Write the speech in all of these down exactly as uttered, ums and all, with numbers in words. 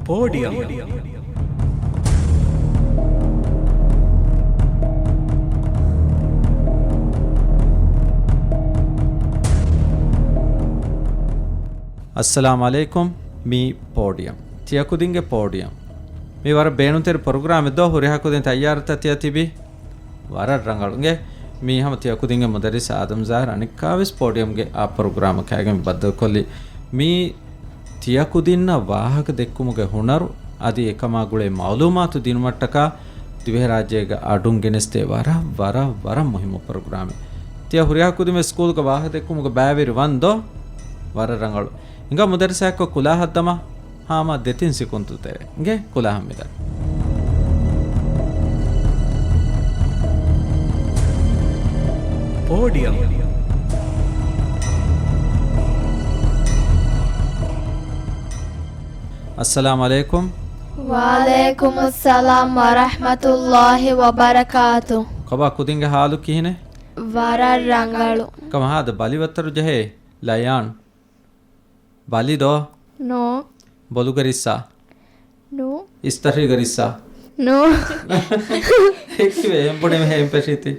ޕޯޑިއަމް. އައްސަލާމު ޢަލައިކުމް. މީ ޕޯޑިއަމް. ތިޔަ ކުދިންގެ ޕޯޑިއަމް. މީ ވަރަށް ބޭނުންތެރި ޕްރޮގްރާމެއް ދޯ. ހުރިހާ ކުދިން ތައްޔާރުތައް ތިޔަ ތިބީ؟ ވަރަށް ރަނގަޅު. އިނގޭ، މީ ހަމަ ތިޔަ ކުދިންގެ މުދައްރިސް އާދަމް ޒާހިރު އަނެއްކާވެސް ޕޯޑިއަމްގެ އާ ޕްރޮގްރާމަށް ކައިގެން ބައްދަލުކޮށްލީ. މީ ތިޔަ ކުދިންނަށް ވާހަކަ ދެއްކުމުގެ ހުނަރު އަދި އެކަމާ ގުޅޭ މައުލޫމާތު ދިނުމަށްޓަކާ ދިވެހިރާއްޖޭގަ އަޑުން ގެނެސްދޭ ވަރަށް، ވަރަށް، ވަރަށް މުހިއްމު ޕްރޮގްރާމެއް. ތިޔަ ހުރިހާ ކުދިން ވެސް ސްކޫލްގަ ވާހަކަ ދެއްކުމުގަ ބައިވެރި ވަން ދޯ؟ ވަރަށް ރަނގަޅު. ހިނގާ މުދައްރިސާއެއްކޮށް ކުލާހަށް ދަމާ. ހާމަ ދެތިން ސިކުންތު ތެރޭ. އިނގޭ ކުލާހަށް މިދަނީ. ޕޯޑިއަމް. އައްސަލާމު ޢަލައިކުމް. ވަޢަލައިކުމުއްސަލާމް ވަރަޙްމަތުﷲި ވަބަރަކާތު. ކޮބާ ކުދިންގެ ހާލު ކިހިނެއް؟ ވަރަށް ރަނގަޅު. ކަމަށް ހާދަ ބަލި ވައްތަރު ޖެހޭ ލަޔާން. ބަލި ދޯ؟ ނޯ. ބޮލުގަ ރިއްސާ؟ ނޯ. އިސްތަށިގަ ރިއްސާ؟ ނޯ. ހެއްކިވެ އެނބުނެ މެހެ އެން ފެށީތި.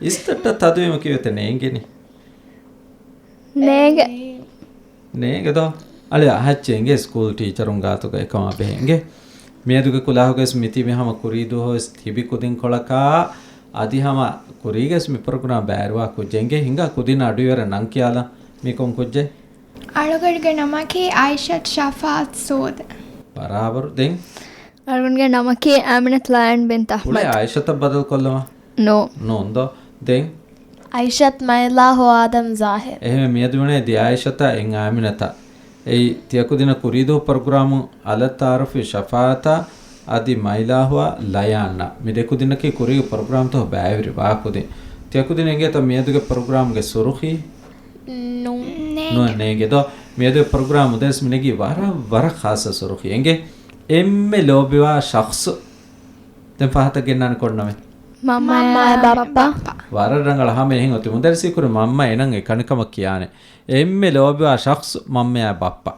އިސްތައްޓަށް ތަދުވީމަ ކިވެތެ ނޭނގެނީ؟ ނޭނގެ. ނޭނގެ ދޯ؟ އަޅެ އަހައްޗެ އިނގޭ ސްކޫލް ޓީޗަރުން ގާތުގަ އެކަމާ ބެހޭ އިނގޭ. މިއަދުގެ ކުލާހުގައިސް މިތިބީ ހަމަ ކުރީ ދުވަހުވެސް ތިބި ކުދިންކޮޅަކާ އަދި ހަމަ ކުރީގަސް މި ޕްރޮގްރާމް ބައިވެރިވާ ކުއްޖެއް އިނގޭ. ހިނގާ ކުދިންނަށް އަޑުއިވަރަށް ނަން ކިޔާލަން. މީ ކޮން ކުއްޖެއް؟ އަޅުގަނޑުގެ ނަމަކީ އާއިޝަތު ޝަފާއަތު ސޯދަ. ބަރާބަރު. ދެން؟ އަޅުގަނޑުގެ ނަމަކީ އާމިނަތު ލާޔަން ބިންތު އުޅޭ އަޙްމަދު. އާއިޝަތަށް ބަދަލުކޮށްލަމާ؟ ނޯ. ނޯން ދޯ؟ ދެން؟ އައިޝަތު މައިލާ ހޯ އާދަމް ޒާހިރު. އެހެންވެ މިއަދު ވަނީ ދި އާއިޝަތާ އެން އާމިނަތާ. އެއީ ތިޔަ ކުދިންނަށް ކުރީދުވަހު ޕްރޮގްރާމުން އަލަށް ތަޢާރަފްވި ޝަފާއަތާ އަދި މައިލާހުއާ ލަޔާންނާ. މި ދެ ކުދިންނަކީ ކުރީގެ ޕްރޮގްރާމްތަކުގަ ބައިވެރިވާ ކުދިން. ތިޔަ ކުދިން އެނގޭތަ މިއަދުގެ ޕްރޮގްރާމްގެ ސުރުޚީ؟ ނޫން. ނޫން ނޭނގެ. ނޭނގެ ދޯ؟ މިއަދުގެ ޕްރޮގްރާމް މުދައްރިސް މި ނެގީ ވަރަށް، ވަރަށް ޚާއްޞަ ސުރުޚީ. އެނގޭ އެންމެ ލޯބިވާ ޝަޚްޞު. ދެން ފަހަތަށް ގެންނާނެ ކޮން ނަމެއް؟ މަންމަޔާ ބައްޕަ. ވަރަށް ރަނގަޅަށް ހަމަ އެހެން އޮތީ. މުދައްރިސީ ކުރި މަންމަ އެނަން އެކަނިކަމަށް ކިޔާނެ. އެންމެ ލޯބިވާ ޝަޚްޞު މަންމަޔާ ބައްޕަ.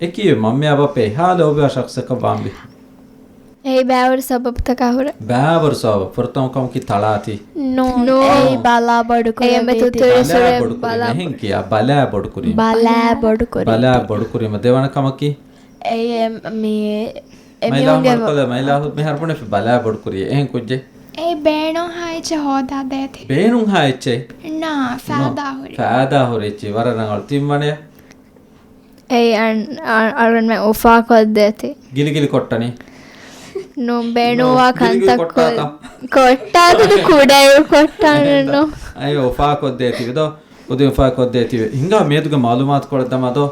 އެކީ މަންމަޔާ ބައްޕަ އެހާ ލޯބިވާ ޝަޚްޞަކަށް ވާންވީ. އެއީ ބައިވަރު ސަބަބުތަކާ ހުރެ. ބައިވަރު ސަބަބު. ފުރަތަމަ ކަމަކީ ތަޅާތީ. ނޫން. ނޫން. އެއީ ބަލާ ބޮޑު އެއީ ކުރަން އެނބެ ވީތީ. ތުއްތުރި ބަލާ ސުރެ ބޮޑު ކުރީމަ. ބަލާ އެހެން ކިޔާ. ބަލާ ބޮޑު ކުރީމަ. ބަލާ ބޮޑު ކުރީ. ބަލާ ބޮޑު ކުރީމަ. ދެވަނަ ކަމަކީ؟ އެއީ އެ-، މި-، މައިލާ އެމީހުންގެ ހުރުކޮލަ، މައިލާ ހު-، މި ހަރުބުނެފި ބަލާ ބޮޑު ކުރީ. އެހެން ކުއްޖެއް. އެއީ ބޭނުންހާ އެއްޗެއް ހޯދާ ދޭތި. ބޭނުންހާ އެއްޗެއް؟ ނާ، ނޯ. ފައިދާ ހުރި އެއްޗެއް. ފައިދާ ހުރި އެއްޗެއް. ވަރަށް ރަނގަޅު. ތިންވަނަޔަށް؟ އެއީ އަން-، އަ-، އަޅުގަނޑުމެން އުފާކޮށްދޭތި. ގިލިގިލި ކޮށްޓަނީ؟ ނޫން، ބޭނުންވާ ނޫން، ގިލިގިލި ކަންތައް ކޮށްޓާކަށް. ކޮށް-، ކޮށްޓާތި ކުޑައިރު ކޮށްޓާނެ ނޫން. އައި އުފާކޮށްދޭތި ދޯ؟ ކުދިން އުފާކޮށްދޭތި. ހިނގާ މިއަދުގެ މައުލޫމާތުކޮޅަށް ދަމާ ދޯ؟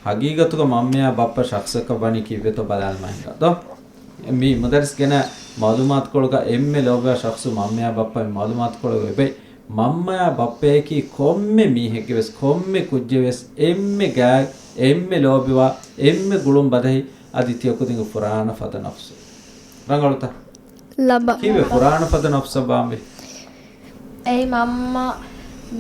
ހަގީގަތުގަ މަންމަޔާ ބައްޕަ ޝަޚްޞަކަށް ވަނީ ކީއްވެތޯ ބަލާލަމާ ހިނގާ ދޯ؟ މި މުދައްރިސް ގެނަ މައުލޫމާތުކޮޅުގަ އެންމެ ލޯބިވާ ޝަޚްޞު މަންމަޔާ ބައްޕަ މި މައުލޫމާތުކޮޅުގަ އެބައި. މަންމަޔާ ބައްޕަޔަކީ ކޮންމެ މީހެއްގެ ވެސް، ކޮންމެ ކުއްޖެއް ވެސް، އެންމެ ގާތް، އެންމެ ލޯބިވާ، އެންމެ ގުޅުން ބަދަހި، އަދި ތިޔަ ކުދިންގެ ފުރާނަ ފަދަ ނަފްސު. ރަނގަޅުތަ؟ ލަބަ. ކީއްވެ ފުރާނަ ފަދަ ނަފްސަށް ވާންވީ؟ އެއީ މަންމަ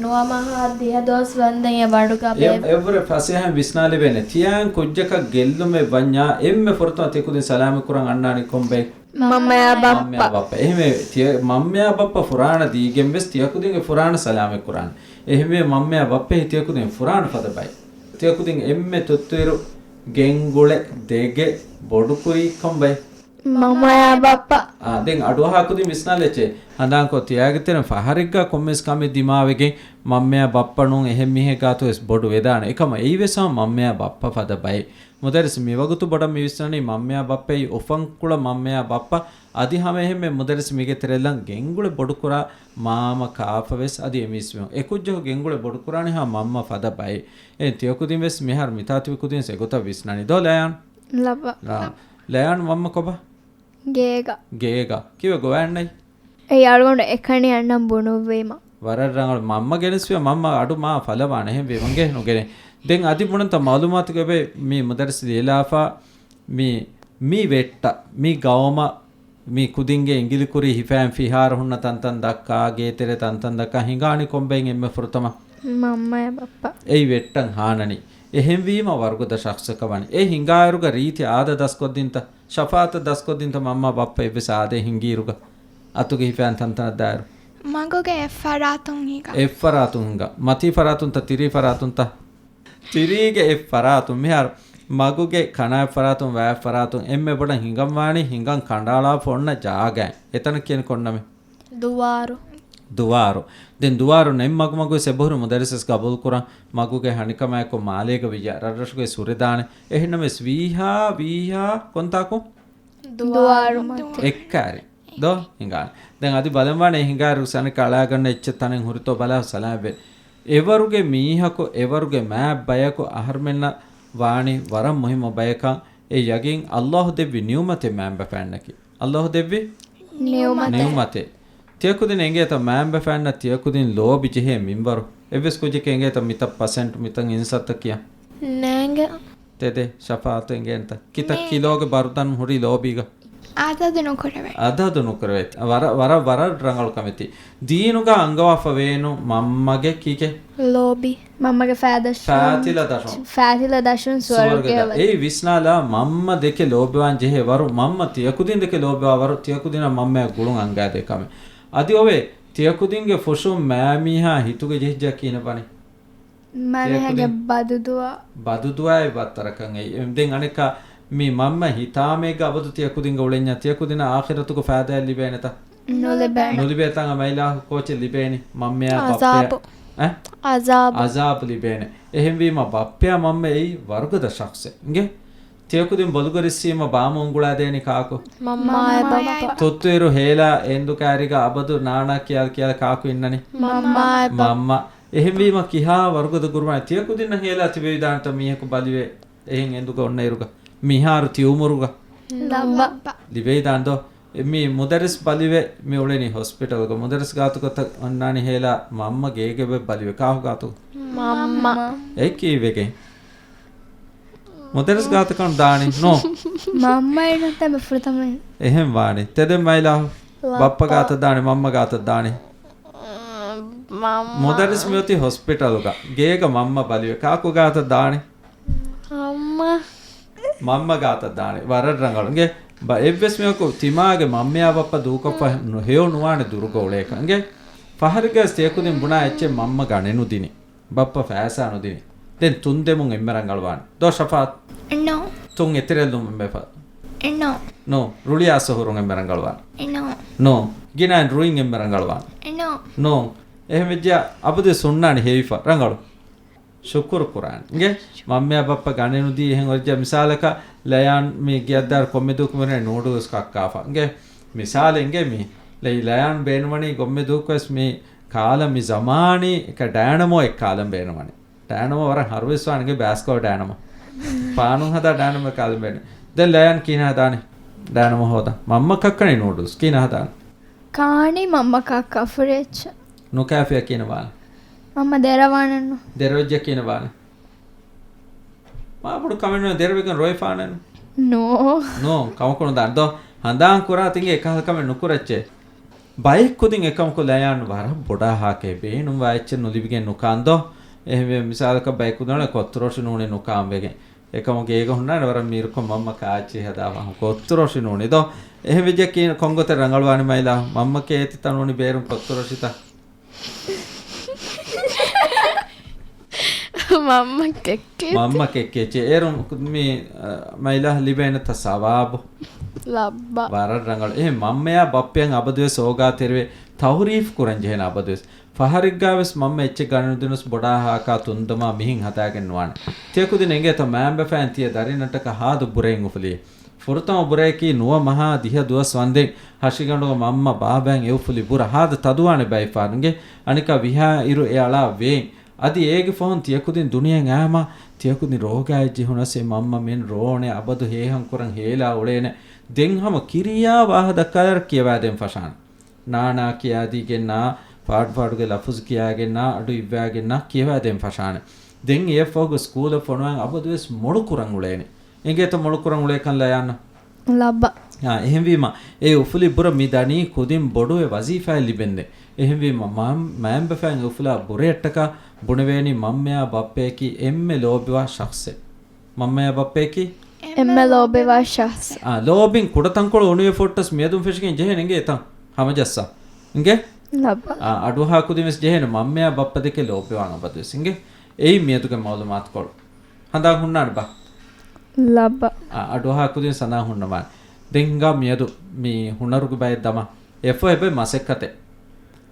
ނުވަ މަހާ ދިހަ ދުވަސް ވަންދެން އެ ވަޑުގަ އެ-، ބޭ. އެއްވުރެ ފަސޭހައިން ވިސްނާލެވޭނެ. ތިޔައިން ކުއްޖަކަށް ގެއްލުމެއް ވަންޏާ އެންމެ ފުރަތަމަ ތި ކުދިން ސަލާމަތް ކުރަން އަންނާނީ ކޮންބައި؟ މަންމަޔާ ބައްޕަ. މަންމަޔާ ބައްޕަ. އެހެންވެ، ތިޔަ-، މަންމަޔާ ބައްޕަ ފުރާނަ ދީގެން ވެސް ތިޔަ ކުދިންގެ ފުރާނަ ސަލާމަތް ކުރާނެ. އެހެންވެ، މަންމަޔާ ބައްޕަ ތިޔަ ކުދިން ފުރާނަ ފަދަ ބައެއް. ތިޔަ ކުދިން އެންމެ ތުއްތުއިރު ގެންގުޅެ ދެގެ ބޮޑުކުރީ ކޮންބައި؟ މަންމަޔާ ބައްޕަ. އާ، ދެން އަޑުއަހާ ކުދިން ވިސްނާލެއްޗޭ. ހަނދާންކޮށް ތިޔާގެ ތެރެން ފަހަރެއްގަ ކޮންމެސް ކަމެއް ދިމާވެގެން މަންމަޔާ ބައްޕަ ނޫން އެހެން މީހެއް ގާތު ވެސް ބޮޑު ވެދާނެ. އެކަމަ އެއީ ވެސް ހަމަ މަންމަޔާ ބައްޕަ ފަދަ ބައެއް. މުދައްރިސް މިވަގުތު ބޮޑަށް މި ވިސްނަނީ މަންމަޔާ ބައްޕައީ އުފަންކުޅަ މަންމަޔާ ބައްޕަ އަދި ހަމައެހެންމެ މުދައްރިސް މީގެ ތެރެއިން ގެންގުޅެ ބޮޑުކުރާ މާމަ ކާފަ ވެސް އަދި އެމީސްވިޔުން. އެކުއްޖަކު ގެންގުޅެ ބޮޑުކުރާނީ ހަމަ މަންމަ ފަދަ ބައެއް. އެހެން ތިޔަ ކުދިން ވެސް މިހާރު މިތާ ތިބި ކުދިން އެގޮތަށް ވިސްނަނީ. ދޯ ލަޔާން؟ ލައްވަ. ރާ. ލަޔާން މަންމަ ކޮބާ؟ ގޭގަ. ގޭގަ. ކީއްވެ ގޮވާ އަންނައީ؟ އެއީ އަޅުގަނޑު އެކަނި އަންނަން ބުނުއްވީމަ. ވަރަށް ރަނގަޅު. މަންމަ ގެނެސްފިޔާ މަންމަ އަޑު މާ ފަލަވާނެ. އެހެންވީމަ އިނގޭ ނުގެނޭ. ދެން އަދި ބުނަންތަ މައުލޫމާތުގައި މި މުދައްރިސް ލިޔެލާފަ މި، މި ވެއްޓަށް، މި ގައުމަށް، މި ކުދިންގެ އިނގިލި ކުރީ ހިފައިން ފިހާރަ ހުންނަ ތަންތަން ދައްކާ، ގޭތެރެ ތަންތަން ދައްކާ ހިނގާނީ ކޮންބައިން އެންމެ ފުރަތަމަ؟ މަންމަޔާ ބައްޕަ. އެއީ ވެއްޓަށް ހާނަނީ. އެހެންވީމަ ވަރުގަދަ ޝަޚްޞަކަށް ވަނީ. އެ ހިނގާއިރުގަ ރީތި އާދަ ދަސްކޮށްދިންތަ؟ ޝަފާއަތަށް ދަސްކޮށްދިންތަ މަންމާ ބައްޕަ އެއްވެސް އާދައެއް ހިނގިއިރުގަ؟ އަތުގެ ހިފައިން ތަންތަނަށް ދާއިރު. މަގުގެ އެއްފަރާތުން ހިނގާ. އެއްފަރާތުން ހިނގާ. މަތީ ފަރާތުންތަ ތިރީ ފަރާތުންތަ؟ ތިރީގެ އެއްފަރާތުން. މިހާރު މަގުގެ ކަނާ އެއްފަރާތުން ވާ އެއްފަރާތުން އެންމެ ބޮޑަށް ހިނގަންވާނީ ހިނގަން ކަނޑައަޅާފަ އޮންނަ ޖާގައިން. އެތަނަށް ކިޔަނީ ކޮން ނަމެއް؟ ދުވާރު. ދުވާރު. ދެން ދުވާރު ނެތް މަގުމަގު ސެބަހުރި މުދައްރިސަސް ގަބޫލުކުރަން މަގުގެ ހަނިކަމާއެކު މާލޭގަ ވިއްޔާ ރަށްރަށުގައި ސުރެދާނެ. އެހެންނަމަވެސް ވީހާ، ވީހާ ކޮންތާކު؟ ދުވާރު. އެއްކާރި. ދޯ ހިނގާނެ. ދެން އަދި ބަލަންވާނެ ހިނގާއިރު ސަނިކަ އަޅާގަންނަ އެއްޗެއް ތަނެއް ހުރިތޯ ބަލާ ސަލާމްވެ. އެވަރުގެ މީހަކު، އެވަރުގެ މާތް ބަޔަކު އަހަރުމެންނަށް ވާނީ ވަރަށް މުހިއްމު ބަޔަކަށް އެ ޔަގީން އައްލާހު ދެއްވި ނިޢުމަތެއް މާތް ބަފައިންނަކީ. އައްލާހު ދެއްވި ނިޢުމަތެއް. ނިޢުމަތެއް. ތިޔަކުދިން އެނގޭތަ މާތް ބަފައިންނަށް ތިޔަކުދިން ލޯބި ޖެހޭ މިންވަރު؟ އެއްވެސް ކުއްޖެކޭ އެނގޭތަ މިތައް ޕަސެންޓް މިތައް އިންސައްތަ ކިޔަން؟ ނޭނގެ. ތެދެއް ޝަފާއަތު އެނގޭނެތަ؟ ކިތައް ނޭ. ކިލޯގެ ބަރުދަން ހުރީ ލޯބީގަ؟ އަދަދު ނުކުރެވޭ. އަދަދު ނުކުރެވޭ. ވަރަށް، ވަރަށް، ވަރަށް ރަނގަޅު ކަމެތި. ދީނުގަ އަންގަވާފަ ވޭނު މަންމަގެ ކީކޭ؟ ލޯބި. މަންމަގެ ފާދަށުން. ފާތިލަ ދަށުން. ފާތިލަ ދަށުން ސުވަރުގެ ސުވަރުގެ ދަށް. އެއީ ވިސްނާލާ މަންމަ ދެކެ ލޯބިވާން ޖެހޭ ވަރު މަންމަ ތިޔަކުދިން ދެކެ ލޯބިވާ ވަރު ތިޔަކުދިނަށް މަންމަޔަށް ގުޅުން އަންގާދޭ ކަމެއް. އަދި އޮވޭ ތިޔަކުދިންގެ ފުށުން މާމީހާ ހިތުގަ ޖެހިއްޖާ ކިހިނެއް ވަނީ؟ މާމީހާގެ ތިޔަކުދިން. ބަދުދުޢާ. ބަދުދުޢާއެއް ވައްތަރަކަށް އެއީ. ދެން އަނެއްކާ މި މަންމަ ހިތާމައެއްގަ އަބަދު ތިޔަކުދިންގަ އުޅެންޏާ ތިޔަކުދިނަށް އާޚިރަތުގަ ފައިދާއެއް ލިބޭނެތަ؟ ނުލިބޭނެ. ނުލިބޭތާ މައިލާ ކޯޗެއް ލިބޭނީ؟ މަންމަޔާ ބައްޕަޔާ. އަޒާބު. އެ؟ އަޒާބު. އަޒާބު ލިބޭނެ. އެހެންވީމަ ބައްޕަޔާ މަންމަ އެއީ ވަރުގަދަ ޝަޚްޞެއް. އިނގޭ؟ ތިޔަކުދިން ބޮލުގަ ރިއްސީމަ ބާމު އުނގުޅާދޭނީ ކާކު؟ މަންމާއާ ބައްޕަ. ތުއްތުއިރު ހޭލާ އެނދު ކާރިގަ އަބަދު ނާނާ ކިޔާ ކިޔާ ކާކު އިންނަނީ؟ މަންމާއާ ބައްޕަ. މަންމަ. އެހެންވީމަ ކިހާ ވަރުގަދަ ގުރުބާން ތިޔަކުދިންނަށް ހޭލާ ތިބެވިދާނެތަ މީހަކު ބަލިވެ އެހެން އެނދުގަ އޮންނައިރުގަ؟ މިހާރު ތި އުމުރުގަ؟ ލައްބަ. ލިބެވިދާން ދޯ؟ އެ މި މުދައްރިސް ބަލިވެ މި އުޅެނީ ހޮސްޕިޓަލްގަ. މުދައްރިސް ގާތުގަތަށް އޮންނާނީ ހޭލާ މަންމަ ގޭގަ ވެ ބަލިވެ. ކާކު ގާތު؟ މަންމަ. އެ ކީއްވެގެން؟ މުދައްރިސް ގާތަކަން ދާނީ ނޯ. މަންމައިނު ތަމަ ފުރަތަމަ. އެހެން ވާނީ. ތެދެއް މައިލާ. ބައްޕަ. ބައްޕަ ގާތަށް ދާނީ، މަންމަ ގާތަށް ދާނީ. މަންމަ. މުދައްރިސް މިއޮތީ ހޮސްޕިޓަލުގަ. ގޭގަ މަންމަ ބަލިވެ. ކާކު ގާތަށް ދާނީ. މަންމަ. މަންމަ ގާތަށް ދާނީ. ވަރަށް ރަނގަޅު. އިނގޭ. ބަ-، އެއްވެސް މީހަކު ތިމާގެ މަންމަޔާ ބައްޕަ ދޫކޮށްފަ ނު-، ހެޔޮ ނުވާނެ ދުރުގަ އުޅޭކަށް. އިނގޭ. ފަހަރެއްގަސް ތިޔަކުދިން ބުނާ އެއްޗެއް މަންމަ ގަނެ ނުދިނީ. ބައްޕަ ފައިސާ ނުދިނީ. ދެން ތުން ދެމުން އެންމެ ރަނގަޅުވާނެ. ދޯ ޝަފާއަތް؟ ނޯ. ތުން އެތެރެއަށް ލުމުން ބޭފަ؟ ނޯ. ނޯ. ރުޅިއައިސް ހުރުން އެންމެ ރަނގަޅުވާނެ. ނޯ. ނޯ. ގިނައިން ރުއިން އެންމެ ރަނގަޅުވާނެ. ނޯ. ނޯ. އެހެން ވެއްޖެޔާ އަބަދުވެސް ހުންނާނެ ހެޔޮވެފަ. ރަނގަޅު. ޝުކުރު ކުރާނެ. އިނގޭ؟ މަންމަޔާ ބައްޕަ ގަނެ ނުދީ އެހެން އޮތްޖެޔާ މިސާލަކަށް ލަޔާން މި ގެއަށްދާއިރު ކޮންމެ ދުވަހަކު މިހުރޭ ނޫޑުލްސް ކައްކާފަ. އިނގޭ؟ މިސާލެއް އިނގޭ މީ. ލަޔާން ބޭނުންވަނީ ކޮންމެ ދުވަހަކުވެސް މި ކާލަން މި ޒަމާނީ އެކަ ޑައިނަމޯ އެއް ކާލަން ބޭނުންވަނީ. ޑައިނަމޯ ވަރަށް ހަރުވެސްވާނެ އިނގޭ ބޭސްކޯ ޑައިނަމޯ. ފާނުން ހަދާ ޑައިނަމޯ އެއް ކާލަން ބޭނުން. ދެން ލަޔާން ކިހިނެއް ހަދާނީ؟ ޑައިނަމޯ ހޯދާ. މަންމަ ކައްކަނީ ނޫޑުލްސް. ކިހިނެއް ހަދާނީ؟ ކާނީ މަންމަ ކައްކާ ފުރި އެއްޗެއް. ނުކާފިޔާ ކިހިނެއް ވާނީ؟ މަންމަ ދެރަވާނެއްނު. ދެރަވެއްޖެ ކިހިނެއް ވާނީ؟ މާ ބޮޑު ކަމެއް ނޫން ދެރަވެގެން ރޮއެފާނެއްނު. ނޯ. ނޯ، ކަމަކު ނުދާނެ. ދޯ، ހަނދާން ކުރާ ތިނގެ އެކަހަލަ ކަމެއް ނުކުރައްޗޭ. ބައެއް ކުދިން އެކަމަކު ލަޔާން ވަރަށް ބޮޑާ ހާކޭ ބޭނުންވާ އެއްޗެއް ނުލިބިގެން ނުކާން ދޯ. އެހެންވެ މިސާލަކަށް ބައެއް ކުދިން ކޮއްތުރޮށި ނޫނީ ނުކާން ވެގެން. އެކަމު ގޭގަ ހުންނާނެ ވަރަށް މީރުކޮށް މަންމަ ކާއެއްޗެއް ހަދާފަ. ކޮއްތުރޮށި ނޫނީ ދޯ. އެހެން ވެއްޖެ ކީ ކޮންގޮތެއް ރަނގަޅުވާނީ މައިލާ؟ މަންމަ ކޭތި ތަނޫނީ ބޭރުން ކޮއްތުރޮށިތަ؟ މަންމަ ކެއްކޭ. މަންމަ ކެއްކޭ ޗެ. އޭރު މި، އަ، މައިލާ ލިބޭނެތަ ސަވާބު؟ ލައްބަ. ވަރަށް ރަނގަޅު. އެހެން މަންމަޔާ ބައްޕަޔަށް އަބަދުވެސް އޯގާތެރިވެ ތައުރީފް ކުރަން ޖެހޭނެ އަބަދުވެސް. ފަހަރެއްގާވެސް މަންމަ އެއްޗެއް ގަނެ ނުދިނުސް ބޮޑާ ހާކާ ތުންދަމާ މިހެން ހަދާގެން ނުވާނެ. ތިޔަކުދިން އެނގޭތަ މައިންބަފައިން ތިޔަ ދަރިންނަށްޓަކާ ހާދަ ބުރައެއް އުފުލީ. ފުރަތަމަ ބުރައަކީ ނުވަ މަހާ ދިހަ ދުވަސް ވަންދެން ހަށިގަނޑުގަ މަންމަ ބާބައިން އެއުފުލި ބުރަ ހާދަ ތަދުވާނެ ބައެއް ފާރުންގެ. އަނެކާ ވިހާ އިރު އެ އަޅާ ވޭން. އަދި އޭގެ ފަހުން ތިޔަކުދިން ދުނިޔެއަށް އައިމާ ތިޔަކުދިން ރޯގާއެއް ޖެހުނަސް އެ މަންމަ މެން ރޯނެ އަބަދު ހޭހަން ކުރަން ހޭލާ އުޅޭނެ. ދެން ހަމަ ކިރިޔާ ވާހަ ދައްކާލާއިރު ކިޔަވާދޭން ފަށާނެ. ނާނާ ކިޔާދީގެންނާ، ފާޑުފާޑުގެ ލަފުޒު ކިޔާގެންނާ، އަޑު އިއްވާގެންނާ ކިޔަވާދޭން ފަށާނެ. ދެން އެއަށްފަހުގަ ސްކޫލަށް ފޮނުވާން އަބަދުވެސް މޮޅު ކުރަން އުޅޭނެ. އެނގޭތަ މޮޅު ކުރަން އުޅޭކަން ލަޔާންނަށް؟ ލައްބަ. އާ، އެހެންވީމަ، އެ އުފުލި ބުރަ މި ދަނީ ކުދިން ބޮޑުވެ ވަޒީފާއެއް ލިބެންދެން. އެހެންވީމަ، މަ-، މައިންބަފައިން އެ އުފުލާ ބުރައަށްޓަކާ ބުނެވޭނީ މަންމަޔާ ބައްޕަޔަކީ އެންމެ ލޯބިވާ ޝަޚްސެއް. މަންމަޔާ ބައްޕަޔަކީ؟ އެންމެ ލޯބިވާ ޝަޚްސް. އާ، ލޯބިން ކުޑަތަންކޮޅު އޮނުވި ފޮއްޓަސް މިއަދުން ފެށިގެން ޖެހޭނެ އިނގޭތަ؟ ހަމަޖައްސާ. އިނގޭ؟ ލައްބަ. އާ، އަޑުއަހާ ކުދިން ވެސް ޖެހޭނެ މަންމަޔާ ބައްޕަ ދެކެ ލޯބިވާން އަބަދުވެސް. އިނގޭ؟ އެއީ މިއަދުގެ މައުލޫމާތުކޮޅު. ހަނދާން ހުންނާނެބާ؟ ލައްބަ. އާ، އަޑުއަހާ ކުދިން ހަނދާން ހުންނަވާނެ. ދެން ހިނގާ މިއަދު މި ހުނަރުގެ ބައެއް ދަމާ. އެއަށްފަހު އެބައި މަސައްކަތެއް.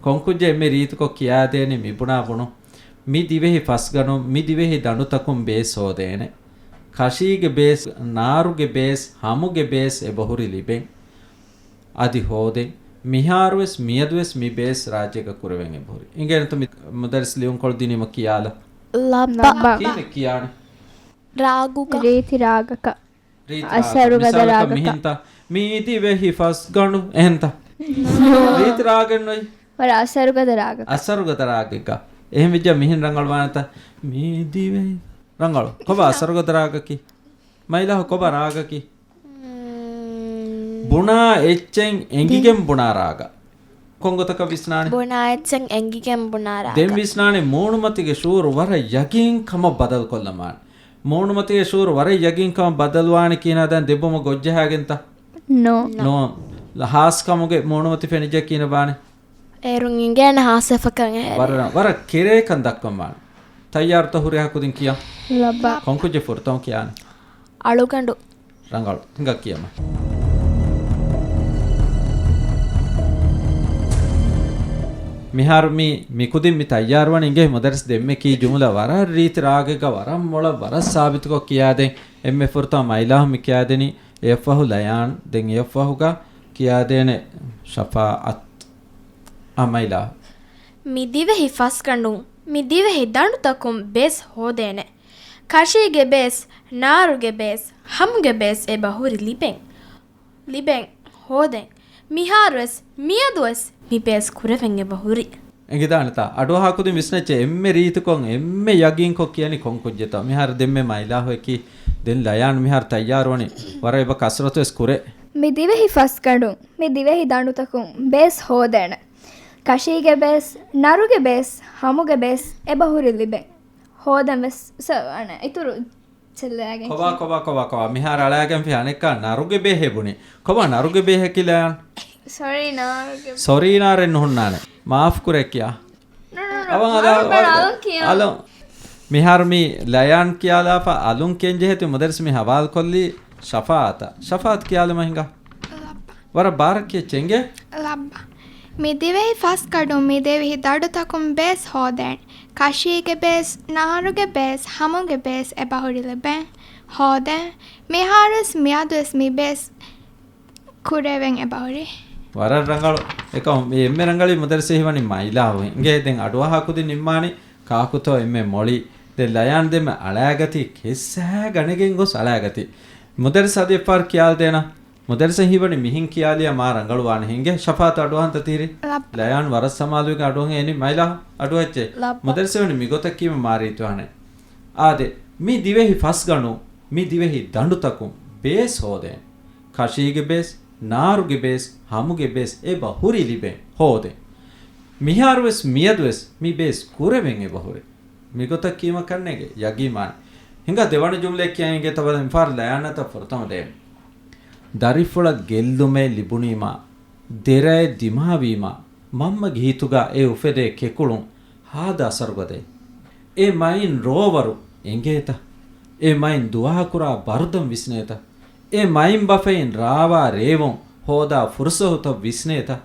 ކޮންކުއްޖެއް އެންމެ ރީތިކޮށް ކިޔާދޭނީ މިބުނާ ބުނުން. މި ދިވެހި ފަސްގަނޑުން، މި ދިވެހި ދަނޑުތަކުން ބޭސް ހޯދޭނެ. ކަށީގެ ބޭސް، ނާރުގެ ބޭސް، ހަމުގެ ބޭސް އެބަހުރި ލިބެން. އަދި ހޯދެން. މިހާރުވެސް މިއަދުވެސް މި ބޭސް ރާއްޖޭގަ ކުރެވެން އެބަހުރި. އިނގޭނެތަ މި މުދައްރިސް ލިޔުންކޮޅު ދިނީމަ ކިޔާލަ؟ ލައްބަ. ލައްބަ. ކިހިނެއް ކިޔާނެ؟ ރާގުގަ. ރީތި ރާގަކަށް. ރީތި ރާގަކަށް. އަސަރުގަދަ މިސާލަކަށް ރާގަކަށް. މިހިންތަ؟ މި ދިވެހި ފަސްގަނޑު. އެހެންތަ؟ ރީތި ރާގެއްނުއްޔި. ވަރަށް އަސަރުގަދަ ރާގަކަށް. އަސަރުގަދަ ރާގެއްގަ. އެހެން ވެއްޖާ މިހިން ރަނގަޅުވާނެތަ؟ މި ދިވެހި ރަނގަޅު. ކޮބާ އަސަރުގަދަ ރާގަކީ؟ މައިލާހު ކޮބާ ރާގަކީ؟ މް. ބުނާ އެއްޗެއް އެނގިގެން ދެން. ބުނާ ރާގަ. ކޮންގޮތަކަށް ވިސްނާނެ؟ ބުނާ އެއްޗެއް އެނގިގެން ބުނާ ރާގަ. ދެން ވިސްނާނެ މޫނުމަތީގެ ޝުޢޫރު ވަރަށް ޔަގީން ކަމަށް ބަދަލުކޮށްލަމާނެ. މޫނުމަތީގެ ޝުޢޫރު ވަރަށް ޔަގީން ކަމަށް ބަދަލުވާނެ ކިހިނެއް ދެން ދެއްވުމަށް ގޮށްޖަހާގެންތަ؟ ނޯ. ނޯ. ނޯ. ހާސް ކަމުގެ މޫނުމަތި ފެނިއްޖެ ކިހިނެއް ވާނެ؟ އޭރުން އިނގޭނެ ހާސްވެފަކަން އެހެން. ވަރަށް، ވަރަށް ކެރޭކަން ދައްކަން ވާނެ. ތައްޔާރުތަ ހުރިހާ ކުދިން ކިޔަން؟ ލައްބަ. ކޮންކުއްޖެއް ފުރަތަމަ ކިޔާނެ؟ އަޅުގަނޑު. ރަނގަޅު. ހިނގާ ކިޔަމަ. މިހާރު މި، މި ކުދިން މި ތައްޔާރުވަނީ އިނގޭ މުދައްރިސް ދެންމެ ކީ ޖުމުލަ ވަރަށް ރީތި ރާގެއްގަ ވަރަށް މޮޅަށް ވަރަށް ސާބިތުކޮށް ކިޔާދޭން. އެންމެ ފުރަތަމަ މައިލާހު މި ކިޔާދެނީ. އެއަށްފަހު ލަޔާން، ދެން އެއަށްފަހުގަ ކިޔާދޭނެ ޝަފާއަތް. އާ، މައިލާ. މި ދިވެހި ފަސްގަނޑުން، މި ދިވެހި ދަނޑުތަކުން ބޭސް ހޯދޭނެ. ކަށީގެ ބޭސް، ނާރުގެ ބޭސް، ހަމުގެ ބޭސް އެބަ ހުރި ލިބެން. ލިބެން، ހޯދެން. މިހާރުވެސް، މިއަދުވެސް މި ބޭސް ކުރެވެން އެބަ ހުރި. އެނގިދާނެތާ؟ އަޑުއަހާ ކުދިން ވިސްނައްޗޭ އެންމެ ރީތިކޮށް، އެންމެ ޔަގީންކޮށް ކިޔަނީ ކޮން ކުއްޖެއްތޯ؟ މިހާރު ދެންމެ މައިލާހު އެކީ، ދެން ލަޔާން މިހާރު ތައްޔާރުވަނީ. ވަރަށް އެބަ ކަސްރަތުވެސް ކުރޭ. މި ދިވެހި ފަސްގަނޑުން، މި ދިވެހި ދަނޑުތަކުން ބޭސް ހޯދޭނެ. ކަށީގެ ބޭސް، ނަރުގެ ބޭސް، ހަމުގެ ބޭސް އެބަ ހުރި ލިބެން. ހޯދަން ވެސް ސަ-، އަނެއް އިތުރު ޗެއްލައިގެން ކޮބާ، ކިޔާ. ކޮބާ، ކޮބާ، ކޮބާ؟ މިހާރު އަޅާގެންފި އަނެއްކާ ނަރުގެ ބޭހޭ ބުނި. ކޮބާ ނަރުގެ ބޭހަކީ ލަޔާން؟ ސޮރީ، ނާރުގެ. ސޮރީ ނާރެއް ނުހުންނާނެ. މާފް ކުރޭ ކިޔާ. ނޫ، ނޫ، ނޫ. އަވަން އަލަ-، އަޅުން ބަލަ އަލުން ކިޔާ. އަލުން. މިހާރު މި ލަޔާން ކިޔާލާފަ އަލުން ކިޔަން ޖެހޭތީ މުދައްރިސް މި ހަވާލުކޮށްލީ ޝަފާއަތަށް. ޝަފާއަތް ކިޔާލަމާ ހިނގާ. ލައްބަ. ވަރަށް ބާރަށް ކިޔައްޗޭ އިނގޭ. ލައްބަ. މި ދިވެހި ފަސްގަނޑުން މި ދިވެހި ދަނޑުތަކުން ބޭސް ހޯދޭނެ. ކަށީގެ ބޭސް، ނާރުގެ ބޭސް، ހަމުގެ ބޭސް އެބަހުރި ލިބެން. ހޯދޭނެ. މިހާރުވެސް މިއަދުވެސް މި ބޭސް ކުރެވެން އެބަހުރި. ވަރަށް ރަނގަޅު. އެކަމު މި އެންމެ ރަނގަޅީ މުދައްރިސް ހީވަނީ މައިލާހު. އިނގޭ ދެން އަޑުއަހާ ކުދިން ނިންމާނީ ކާކުތޯ އެންމެ މޮޅީ. ދެން ލަޔާން ދެންމެ އަޅާގަތީ ކެއްސަހާ ގަނެގެން ގޮސް އަޅާގަތީ. މުދައްރިސް އަދި އެއްފަހަރު ކިޔާލަދޭނަ. މުދައްރިސަށް ހީވަނީ މިހިން ކިޔާލިޔާ މާ ރަނގަޅުވާނެ ހިނގޭ. ޝަފާއަތު އަޑުއަހަންތަ ތިހިރީ؟ ލައްބަ. ލަޔާން ވަރަށް ސަމާލުވެގެން އަޑުއަހަން އެނި މައިލާހު އަޑުއައްޗޭ. ލައްބަ. މުދައްރިސަށް ވަނީ މިގޮތަށް ކީމަ މާ ރީތިވާނެ. އާދެ، މި ދިވެހި ފަސްގަނޑުން، މި ދިވެހި ދަނޑުތަކުން ބޭސް ހޯދޭނެ. ކަށީގެ ބޭސް، ނާރުގެ ބޭސް، ހަމުގެ ބޭސް އެބަ ހުރި ލިބެން ހޯދޭނެ. މިހާރުވެސް މިއަދުވެސް މި ބޭސް ކުރެވެން އެބަ ހުރި. މިގޮތަށް ކީމަ ކަންނޭނގެ ޔަގީންވާނެ. ހިނގާ ދެވަނަ ޖުމްލައެއް ކިޔަން އިނގޭތަ ބަލަން މިފަހަރު ލަޔާންއަތަށް ފުރަތަމަ ދޭން. ދަރިފުޅަށް ގެއްލުމެއް ލިބުނީމާ، ދެރައެއް ދިމާވީމާ، މަންމަގެ ހިތުގަ އެ އުފެދޭ ކެކުޅުން ހާދަ އަސަރުގަދައެއް. އެ މައިން ރޯވަރު އެނގޭތަ؟ އެ މައިން ދުވާކުރާ ބަރުދަން ވިސްނޭތަ؟ އެ މައިންބަފައިން ރާވާ ރޭވުން ހޯދާ ފުރުސަތުތައް ވިސްނޭތަ؟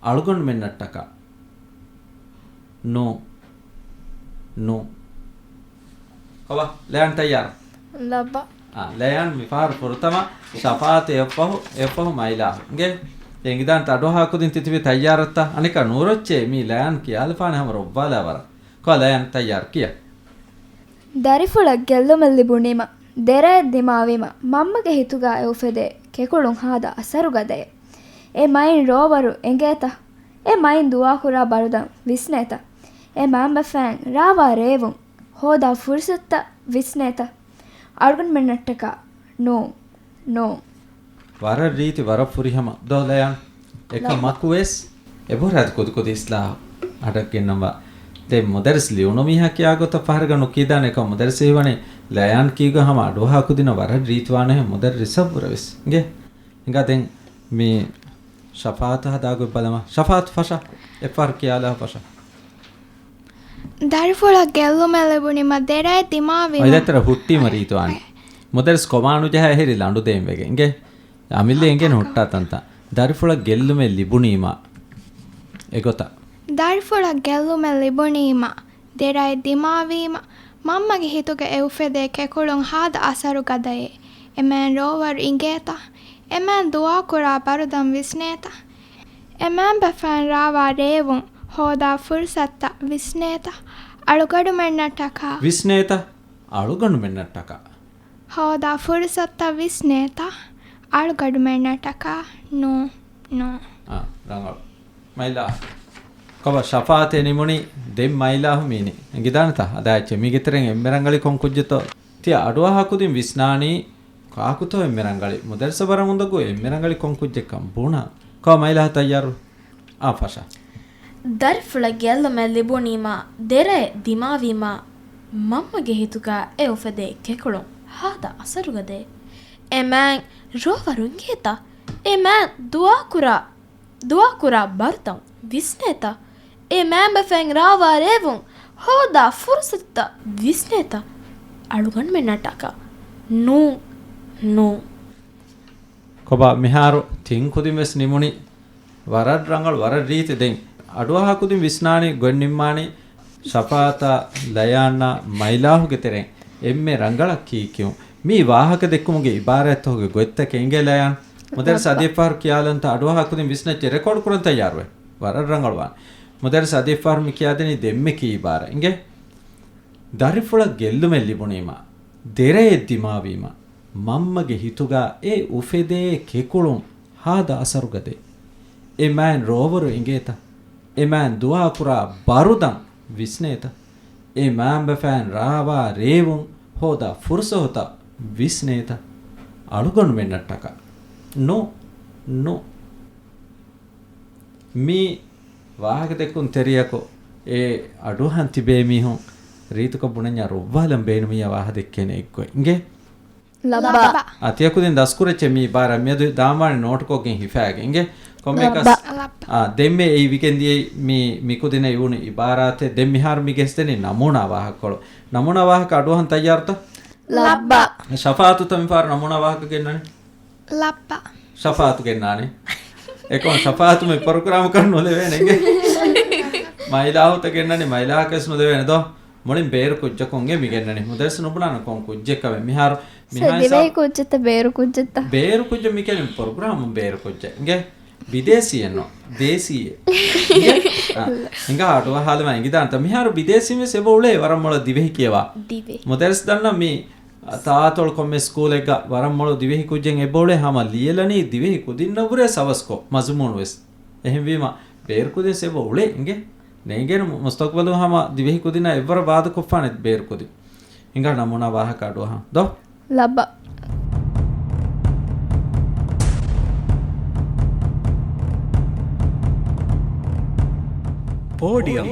އަޅުގަނޑުމެންނަށްޓަކާ. ނޫ. ނޫ. ކޮބާ؟ ލަޔާން ތައްޔާރަ؟ ލައްބަ. އާ، ލަޔާން މިފަހަރު ފުރަތަމަ ޝަފާއަތު އެއަށްފަހު، އެއަށްފަހު މައިލާ. އިނގޭ؟ އެނގިދާން ތަ އަޑުއަހާ ކުދިން ތިތިބީ ތައްޔާރަށްތަ؟ އަނެއްކާ ނޫރޮއްޗޭ މީ ލަޔާން ކިޔާލަފާނެ ހަމަ ރޮއްވާލާ ވަރަށް. ކޮބާ ލަޔާން ތައްޔާރަ ކިޔާ. ދަރިފުޅަށް ގެއްލުމެއް ލިބުނީމަ، ދެރައެއް ދިމާވީމަ، މަންމަގެ ހިތުގަ އެ އުފެދޭ ކެކުޅުން ހާދަ އަސަރުގަދައެއް. އެ މައިން ރޯވަރު އެނގޭތަ؟ އެ މައިން ދުވާކުރާ ބަރުދަން ވިސްނޭތަ؟ އެ މައިންބަފައިން ރާވާ ރޭވުން ހޯދާ ފުރުސަތުތައް ވިސްނޭތަ؟ އަޅުގަނޑުމެންނަށްޓަކާ ނޫ، ނޫ. ވަރަށް ރީތި، ވަރަށް ފުރިހަމަ. ދޯ ލަޔާން، އެކަމަކުވެސް އެބަހުރި އަދި ކުދިކުދި އިސްލާހު އަޑަށް ގެންނަންވާ. ދެން މުދައްރިސް ލިޔުނު މީހާ ކިޔާ ގޮތަށް ފަހަރަކަށް ނުކީދާނެ. އެކަމަކު މުދައްރިސް ހީވަނީ ލަޔާން ކީގޮތް ހަމަ އަޑުއަހާ ކުދިންނަށް ވަރަށް ރީތިވާނެހެން މުދައްރިސަށްވުރެވެސް. އިނގޭ؟ ހިނގާ ދެން މި ޝަފާއަތު ހަދާ ގޮތް ބަލަމާ. ޝަފާއަތު ފަށާ. އެއްފަހަރު ކިޔާލާ ފަށާ. ދަރިފުޅަށް ގެއްލުމެއް ލިބުނީމަ ދެރައެއް ދިމާވީމަ. އޮތް ދެތެރެ ހުއްޓީމަ ރީތިވާނެ. މުދައްރިސް ކޮމާ ނުޖަހާ އެހެރީ ލަނޑު ދޭން ވެގެން. އިނގޭ؟ އަމިއްލަ އެނގޭނެ ހުއްޓާ ތަންތަން. ދަރިފުޅަށް ގެއްލުމެއް ލިބުނީމަ. އެގޮތަށް. ދަރިފުޅަށް ގެއްލުމެއް ލިބުނީމަ ދެރައެއް ދިމާވީމަ، މަންމަގެ ހިތުގަ އެ އުފެދޭ ކެކުޅުން ހާދަ އަސަރުގަދައޭ. އެމާން ރޯވަރު އިނގޭތަ؟ އެމާން ދުޢާކުރާ ބަރުދަން ވިސްނޭތަ؟ އެމާންބަފައިން ރާވާ ރޭވުން ހޯދާ ފުރުސަތުތައް ވިސްނޭތަ؟ އަޅުގަޑުމެންނަށްޓަކާ. ވިސްނޭތަ؟ އަޅުގަނޑުމެންނަށްޓަކާ. ހޯދާ ފުރުސަތުތައް ވިސްނޭތަ؟ އަޅުގަޑުމެންނަށްޓަކާ. ނޫ، ނޫ. އާ، ރަނގަޅު. މައިލާ. ކޮބާ ޝަފާއަތޭ ނިމުނީ؟ ދެން މައިލާހު މީނީ. އެނގިދާނެތަ؟ އަދާ އެއްޗެއް. މީގެ ތެރެއިން އެންމެ ރަނގަޅީ ކޮން ކުއްޖެއްތޯ؟ ތިޔަ އަޑުއަހާ ކުދިން ވިސްނާނީ ކާކުތޯ އެންމެ ރަނގަޅީ؟ މުދައްރިސަށް ވަރަށް އުނދަގޫ އެންމެ ރަނގަޅީ ކޮން ކުއްޖެއްކަން ބުނާ. ކޮބާ މައިލާހު ތައްޔާރު؟ އާ، ފަށާ. ދަރިފުޅަށް ގެއްލުމެއް ލިބުނީމަ، ދެރައެއް ދިމާވީމަ، މަންމަގެ ހިތުގަ އެ އުފެދޭ ކެކުޅުން ހާދަ އަސަރުގަދައޭ. އެމާން ރޯވަރު އިނގޭތަ؟ އެމާން ދުޢާކުރާ، ދުޢާކުރާ ބަރުދަން ވިސްނޭތަ؟ އެ މާންބަފައިން ރާވާ ރޭވުން ހޯދާ ފުރުސަތުތައް ވިސްނޭތަ؟ އަޅުގަނޑުމެންނަށްޓަކާ. ނޫ، ނޫ. ކޮބާ މިހާރު ތިން ކުދިން ވެސް ނިމުނީ؟ ވަރަށް ރަނގަޅު، ވަރަށް ރީތި. ދެން އަޑުއަހާ ކުދިން ވިސްނާނީ ގޮތް ނިންމާނީ ޝަފާއަތާ ލަޔާންނާ މައިލާހުގެ ތެރެއިން އެންމެ ރަނގަޅަށް ކީކިޔުން. މީ ވާހަކަ ދެއްކުމުގެ އިބާރާތްތަކުގެ ގޮތްތަކެއް އިނގޭ ލަޔާން. މުދައްރިސް އަދި އެއްފަހަރު ކިޔާލަންތަ؟ އަޑުއަހާ ކުދިން ވިސްނައްޗެ ރެކޯޑް ކުރަން ތައްޔާރުވޭ. ވަރަށް ރަނގަޅުވާނެ. މުދައްރިސް އަދި އެއްފަހަރު މި ކިޔާދެނީ ދެންމެ ކީ އިބާރާތް އިނގޭ. ދަރިފުޅަށް ގެއްލުމެއް ލިބުނީމަ، ދެރައެއް ދިމާވީމަ، މަންމަގެ ހިތުގަ އެ އުފެދޭ ކެކުޅުން ހާދަ އަސަރުގަދައޭ. އެ މާން ރޯވަރު އިނގޭތަ؟ އެ މާން ދުޢާކުރާ ބަރުދަން ވިސްނޭތަ؟ އެ މާންބަފައިން ރާވާ ރޭވުން ހޯދާ ފުރުސަތުތައް ވިސްނޭތަ؟ އަޅުގަނޑުމެންނަށްޓަކާ. ނޫ، ނޫ. މި ވާހަކަދެއްކުން ތެރެއަކު އެ އަޑުއަހަން ތިބޭ މީހުން ރީތިކޮށް ބުނަންޏާ ރޮއްވާލަން ބޭނުމިއްޔާ ވާހަކަދެއްކޭނެ އެއްގޮތް އިނގޭ. ލައްބަ. ލައްބަ. އާ، ތިޔަކުދިން ދަސްކުރެއްޗެއް މި އިބާރާތް މިއަދު ދާންވާނެ ނޯޓުކޮށްގެން ހިފާގެން އިނގޭ. ކޮންމެއަކަސް، ލައްބަ. އާ، ދެންމެ އެއީ ވިގެން ދިޔައީ މި، މިކުދިންނަށް އިވުނު އިބާރާތެއް. ދެން މިހާރު މި ގެސްދެނީ ނަމޫނާ ވާހަކަކޮޅު. ނަމޫނާ ވާހަކަ އަޑުއަހަން ތައްޔާރުތަ؟ ލައްބަ. ޝަފާއަތުތަ މިފަހަރު ނަމޫނާ ވާހަކަ ގެންނަނީ؟ ލައްބަ. ޝަފާއަތު ގެންނާނީ. އެކަމަކު ޝަފާއަތު މި ޕްރޮގްރާމަކަށް ނުލެވޭނެ އިނގޭ. މައިލާހުތަ ގެންނަނީ، މައިލާހަކަށް ނުލެވޭނެ ދޯ. މުޅިން ބޭރު ކުއްޖަކުން އެ މި ގެންނަނީ. މުދައްރިސް ނުބުނާނެ ކޮން ކުއްޖެއްކަމެއް މިހާރު. ސަ، މިހާ ދިވެހި ހިސާބު ކުއްޖެއްތަ ބޭރު ކުއްޖެއްތަ؟ ބޭރު ކުއްޖެއް މި ކިޔަނީ ޕްރޮގްރާމުން ބޭރު ކުއްޖެއް. އިނގޭ. ބިދޭސީއެއް ނޯ. ދޭސީއެއް. އިނގޭ. އާ. ހިނގާ އަޑުއަހާލަމާ އެނގިދާނެތަ؟ މިހާރު ބިދޭސީން ވެސް އެބަ އުޅޭ ވަރަށް މޮޅަށް ދިވެހި ކިޔަވާ. ދިވެހި. މުދައްރިސް ދަންނަ މި ތާއަތޮޅު ކޮންމެ ސްކޫލެއްގަ ވަރަށް މޮޅު ދިވެހި ކުއްޖެއް އެބަ އުޅޭ ހަމަ ލިޔެލަނީ ދިވެހި ކުދިންނަށްވުރެ ސަވަސްކޮށް މަޒުމޫނު ވެސް. އެހެންވީމަ ބޭރު ކުދިން ވެސް އެބަ އުޅޭ އިނގޭ. ނޭނގޭނެ މު-، މުސްތަޤްބަލު ހަމަ ދިވެހި ކުދިންނަށް އެއްވަރަށް ވާދަކޮށްފާނެ ބޭރު ކުދިން. ހިނގާ ނަމޫނާ ވާހަކަ އަޑުއަހަން. ދޯ؟ ލައްބަ. ޕޯޑިއަމް.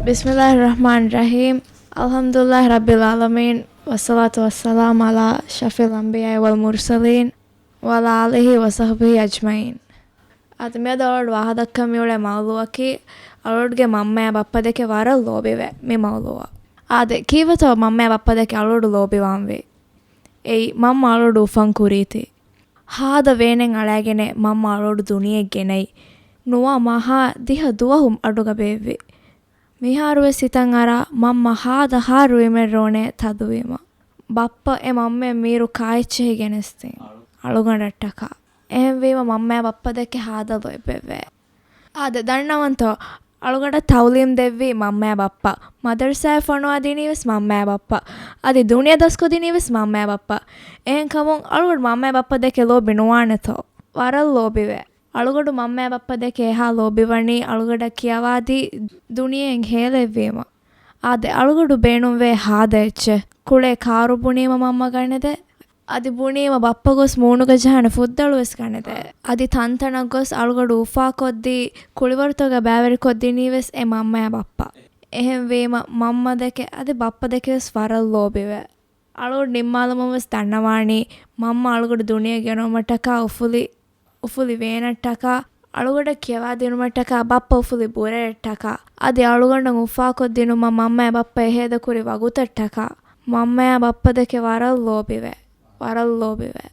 بسم الله الرحمن الرحيم. الحمد لله رب العالمين. والصلاة والسلام على أشرف الأنبياء والمرسلين وعلى آله وصحبه أجمعين. އަދި މިއަދު އަޅުގަޑު ވާހަކަދައްކަން މިއުޅޭ މައުޟޫޢަކީ، އަޅުގަޑުގެ މަންމައާ ބައްޕަ ދެކެ ވަރަށް ލޯބިވޭ މި މައުޟޫޢަށް. އާދެ، ކީއްވެތޯ މަންމައާ ބައްޕަ ދެކެ އަޅުގަޑު ލޯބިވާންވީ؟ އެއީ، މަންމަ އަޅުގަޑު އުފަން ކުރީތީ. ހާދަ ވޭނެއް އަޅައިގެނެއް މަންމަ އަޅުގަޑު ދުނިޔެއަށް ގެނައީ. ނުވަ މަހާ ދިހަ ދުވަހު އަޑުގަ ބޭއްވި. މިހާރުވެސް ހިތަށް އަރާ، މަންމަ ހާދަ ހާ ރުއިމެއް ރޯނޭ ތަދުވީމަ. ބައްޕަ އެ މަންމައަށް މީރު ކާއެއްޗެހި ގެނެސްދިން އަޅުގަނޑަށްޓަކާ. އެހެންވީމަ މަންމައާ ބައްޕަ ދެކެ ހާދަ ލޯތްބެވޭ. އާދެ، ދަންނަވަންތޯ، އަޅުގަނޑަށް ތައުލީމް ދެއްވީ މަންމައާ ބައްޕަ. މަދަރުސާއަށް ފޮނުވާ ދިނީވެސް މަންމައާ ބައްޕަ. އަދި ދުނިޔެ ދަސްކޮށްދިނީވެސް މަންމައާ ބައްޕަ. އެހެންކަމުން އަޅުގަނޑު މަންމައާ ބައްޕަ ދެކެ ލޯބި ނުވާނެތޯ. ވަރަށް ލޯބިވޭ. އަޅުގަޑު މަންމައާ ބައްޕަ ދެކެ އެހާ ލޯބިވަނީ އަޅުގަޑަށް ކިޔަވާދީ ދުނިޔެއިން ހޭލެއްވީމަ. އާދެ، އަޅުގަޑު ބޭނުންވޭ ހާދަ އެއްޗެއް. ކުޅޭ ކާރު ބުނީމަ މަންމަ ގަނެދޭ. އަދި ބުނީމަ ބައްޕަ ގޮސް މޫނުގަ ޖަހާނެ ފުއްދަޅު ވެސް ގަނެދޭ. އަދި ތަންތަނަށް ގޮސް އަޅުގަނޑު އުފާކޮށްދީ، ކުޅިވަރުތަކުގަ ބައިވެރިކޮށްދިނީ ވެސް އެ މަންމަޔާ ބައްޕަ. އެހެންވީމަ މަންމަ ދެކެ އަދި ބައްޕަ ދެކެ ވެސް ވަރަށް ލޯބިވޭ. އަޅުގަނޑު ނިންމާލަމުން ވެސް ދަންނަވާނީ، މަންމަ އަޅުގަނޑު ދުނިޔެ ގެނައުމަށްޓަކާ އުފުލި، އުފުލި ވޭނަށްޓަކާ، އަޅުގަނޑަށް ކިޔަވާދިނުމަށްޓަކާ ބައްޕަ އުފުލި ބުރަޔަށްޓަކާ، އަދި އަޅުގަނޑަށް އުފާކޮށްދިނުމަށް މަންމަޔާ ބައްޕަ އެހޭދަ ކުރި ވަގުތަށްޓަކާ، މަންމަޔާ ބައްޕަ ދެކެ ވަރަށް ލޯބިވޭ، ވަރަށް ލޯބިވޭ.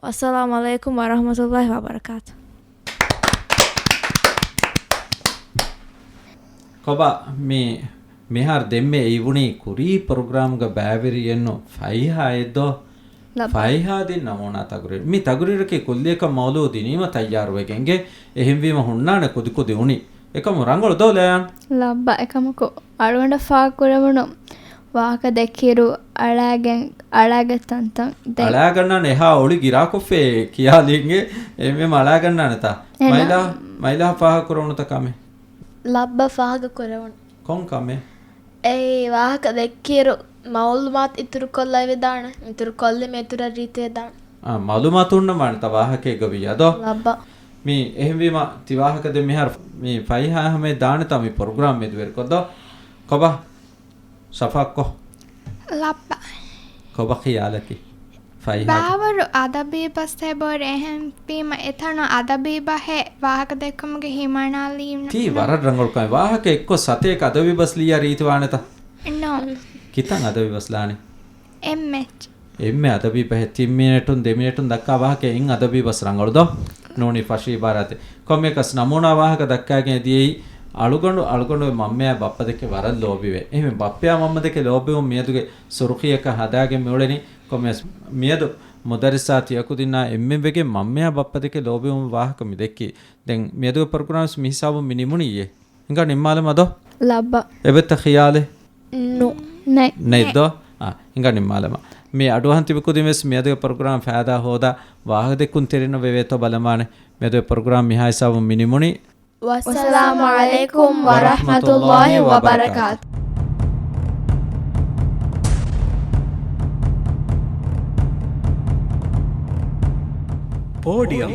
ވައްސަލާމް ޢަލައިކުމް ވަރަޙްމަތުﷲި ވަބަރަކާތު. ކޮބާ މި މިހާރު ދެންމެ އެ އިވުނީ ކުރީ ޕްރޮގްރާމްގަ ބައިވެރިއެއްނު ފައިހާއެއްދޯ؟ ލައްބަ. ފައިހާ ދިން ނަމޫނާ ތަގުރީރު. މި ތަގުރީރަކީ ކުއްލިއަކަށް މައުޟޫ ދިނީމަ ތައްޔާރުވެގެންގެ. އެހެންވީމަ ހުންނާނެ ކުދިކުދި އުނި. އެކަމު ރަނގަޅު ދޯ ލަޔާން؟ ލައްބަ. އެކަމަކު އަޅުގަނޑަށް ފާހަގަކުރެވުނު ވާހަކަ ދެއްކިއިރު އަޅާގެން، އަޅާގެ ތަންތަން ދެ- އަޅާގަންނާނެ އެހާ އޮޅި ގިރާކޮށްފޭ ކިޔާލީނގެ އެންމެ އަޅާގަންނާނެތާ؟ އެހެން. މައިލާ، މައިލާ ފާހަގަކުރެވުނުތަ ކަމެއް؟ ލައްބަ ފާހަގަކުރެވުނު. ކޮން ކަމެއް؟ އެއީ ވާހަކަ ދެއްކިއިރު މައުލޫމާތު އިތުރުކޮށްލައިވެދާނެ. އިތުރުކޮށްލީމަ އިތުރަށް ރީތިވެދާނެ. އާ، މައުލޫމާތު ހުންނަވާނެތާ ވާހަކައެއްގަ ވިއްޔާ ދޯ؟ ލައްބަ. މި އެހެންވީމަ ތި ވާހަކަ ދެން މިހާރު މި ފައިހާ ހަމަޔަށް ދާނެތާ މި ޕްރޮގްރާމް މެދުވެރިކޮށްދޯ؟ ކޮބާ؟ ޝަފާއްކޮ. ލައްބަ. ކޮބަ ޚިޔާލަކީ؟ ފައިހާގެ. ބާވަރު އަދަބީ ބަސް އެބަހުރި އެހެންވީމަ އެތަނު އަދަބީ ބަހެއް ވާހަކަ ދެއްކުމުގެ ހިމަނާލީމަ. ތީ ވަރަށް ރަނގަޅު ކަމެއް. ވާހަކަ އެއްކޮށް ސަތޭކަ އަދަބީ ބަސް ލިޔާ ރީތިވާނެތަ؟ ނޯ. ކިތަން އަދަބީ ބަސް ލާނީ؟ އެއްމެ. އެއްމެ އަދަބީ ބަހެއް ތިން މިނެޓުން ދެ މިނެޓުން ދައްކާ ވާހަކަ އެއް އަދަބީ ބަސް ރަނގަޅު ދޯ؟ ނޫނީ ފަށި އިބާރާތެއް. ކޮންމެއަކަސް ނަމޫނާ ވާހަކަ ދައްކާގެން ދިޔައީ އަޅުގަނޑު، އަޅުގަނޑު މަންމަޔާ ބައްޕަ ދެކެ ވަރަށް ލޯބިވޭ. އެހެން ބައްޕަޔާ މަންމަ ދެކެ ލޯބިވުން މިއަދުގެ ސުރުޚީއަކަށް ހަދާގެން މިއުޅެނީ. ކޮންމެސް މިއަދު މުދައްރިސާ ތިޔަކުދިންނާ އެންމެން ވެގެން މަންމަޔާ ބައްޕަ ދެކެ ލޯބިވުން ވާހަކަ މި ދެއްކީ. ދެން މިއަދުގެ ޕްރޮގްރާމްސް މި ހިސާބުން މި ނިމުނީއޭ. ހިނގާ ނިންމާލަމާ ދޯ؟ ލައްބަ. އެބައޮތްތަ ޚިޔާލެއް؟ ނު. ނެ. ނެތް ދޯ؟ އާ، ހިނގާ ނިންމާލަމާ. މި އަޑުއަހަން ތިބި ކުދިން ވެސް މިއަދުގެ ޕްރޮގްރާމް ފައިދާ ހޯދާ ވާހަކަ ދެއްކުން ތެރެއިންނަށް ވެވޭތޯ ބަލަމާނެ. މިއަދުގެ ޕްރޮގްރާމް މިހާ ހިސާބުން މި ނިމުނީ. ވައްސަލާމު ޢަލައިކުމް ވަރަޙްމަތުﷲި ވަބަރަކާތު. ޕޯޑިއަމް.